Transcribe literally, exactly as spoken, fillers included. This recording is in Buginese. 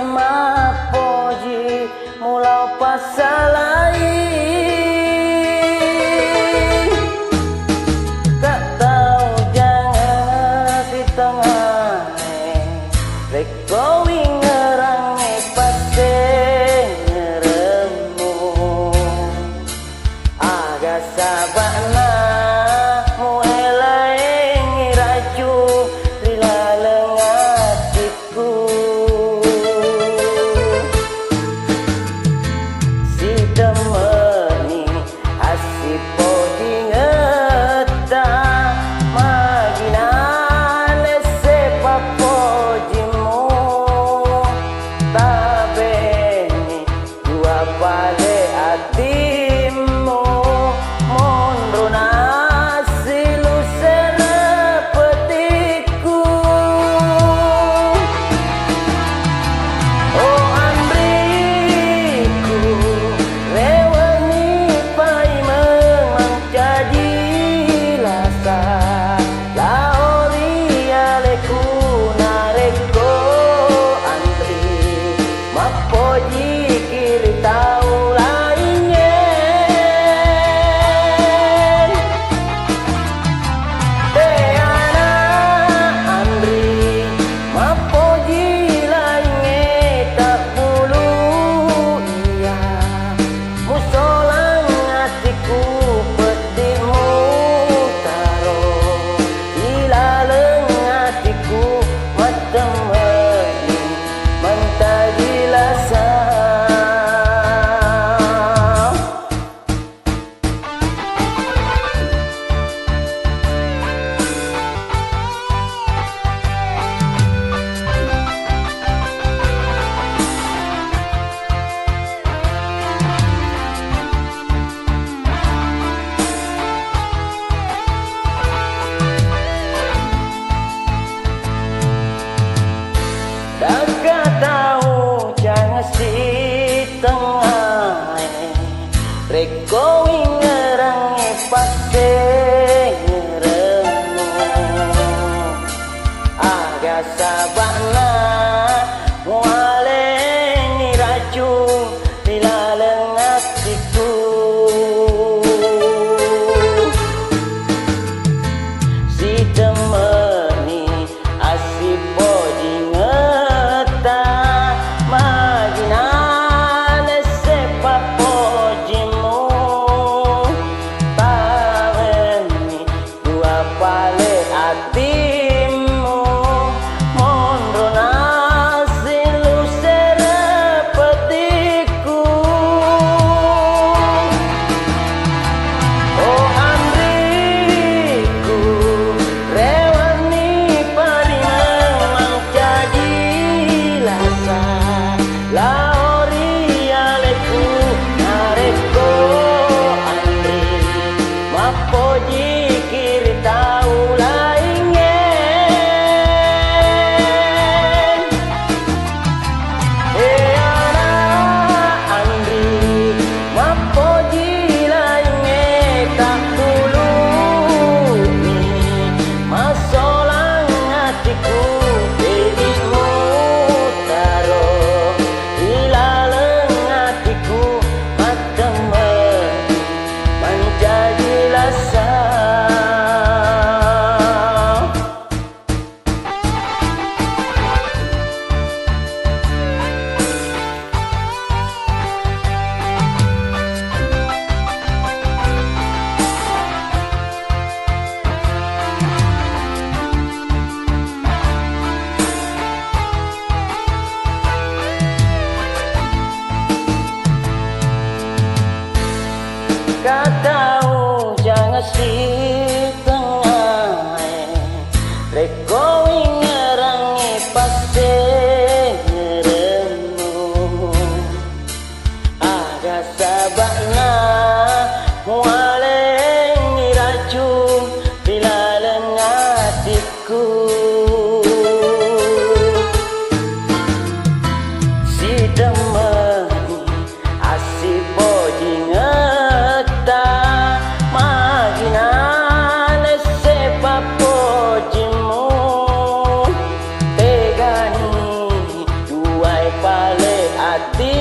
Mappoji mulao passalai, tak tau jangan sitengae, rekko wingerangnge passengeremmu. Aga saba'na muelaengngi racung ri laleng atikku. Sitemme'ni assipojingetta, magi nalesse pappojimmu. Tabenni dua pale atimmu, monro nassilu sere petikku. Oh anrikku, rewenni paimeng mancaji lasa. Lao ri aleku narekko anri, mappojiki ri tau laingnge. Teana anri, mappoji laingnge tabbulu iya. Musolang atiku peddi'mu taro, ilaleng atiku mattemme'ni mancaji lasa. Dakka tau jange sitengngae, rekko wingerangngi passengeremmu. Aga saba'na mualengngi racung ri laleng atikku. Sitemme'ni assipojingetta, magi nalesse pappojimmu. Tawenni dua pale atimmu, monro nassilu sere petikku. Oh anrikku, rewenni paimeng mancaji lasa. Lao ri aleku narekko anri, mappojiki ri tau laingnge. He ana anri, mappoji laingnge tabbulu'ni. Masolang atiku, pedi'mu taro ri laleng atiku, mattemme'ni mancaji lasa. Katau jange sitengngae, rekko wingerangngi passengeremmu. Aga saba'na mualengngi racung ri laleng atikku. Sitemme'ni assipojingetta, magi nalesse pappojimmu. Tegani duae pa Di